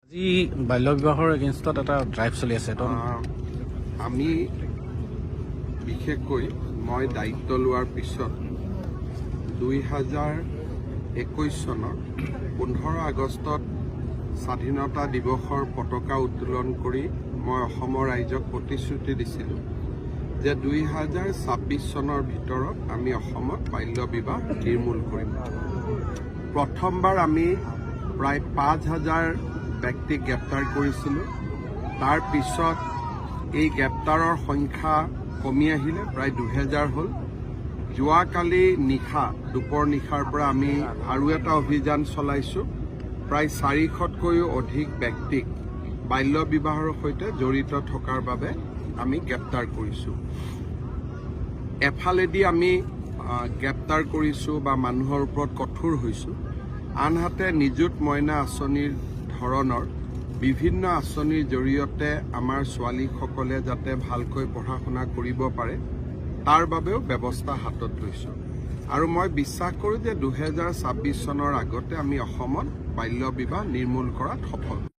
আজি বাল্য বিবাহৰ এগেইনষ্টত এটা ড্ৰাইভ চলি আছে, তো আমি বিশেষকৈ মই দায়িত্ব লোৱাৰ পিছত 2021 চনৰ 15 আগষ্টত স্বাধীনতা দিৱসৰ পতাকা উত্তোলন কৰি মই অসমৰ ৰাইজক প্ৰতিশ্ৰুতি দিছিলোঁ যে 2026 চনৰ ভিতৰত আমি অসমত বাল্য বিবাহ নিৰ্মূল কৰিম। প্ৰথমবাৰ আমি প্ৰায় 5000 ব্যক্তিক গ্ৰেপ্তাৰ কৰিছিলোঁ। তাৰ পিছত এই গ্ৰেপ্তাৰৰ সংখ্যা কমি আহিলে, প্ৰায় 2000 হ'ল। যোৱাকালি নিশা, দুপৰ নিশাৰ পৰা আমি আৰু এটা অভিযান চলাইছোঁ। প্ৰায় 400তকৈও অধিক ব্যক্তিক বাল্য বিবাহৰ সৈতে জড়িত থকাৰ বাবে আমি গ্ৰেপ্তাৰ কৰিছোঁ। এফালেদি আমি গ্ৰেপ্তাৰ কৰিছোঁ বা মানুহৰ ওপৰত কঠোৰ হৈছোঁ, আনহাতে নিযুত মইনা আঁচনিৰ ধৰণৰ বিভিন্ন আঁচনিৰ জৰিয়তে আমাৰ ছোৱালীসকলে যাতে ভালকৈ পঢ়া শুনা কৰিব পাৰে, তাৰ বাবেও ব্যৱস্থা হাতত লৈছোঁ। আৰু মই বিশ্বাস কৰোঁ যে 2026 চনৰ আগতে আমি অসমত বাল্য বিবাহ নিৰ্মূল কৰাত সফল হ'ম।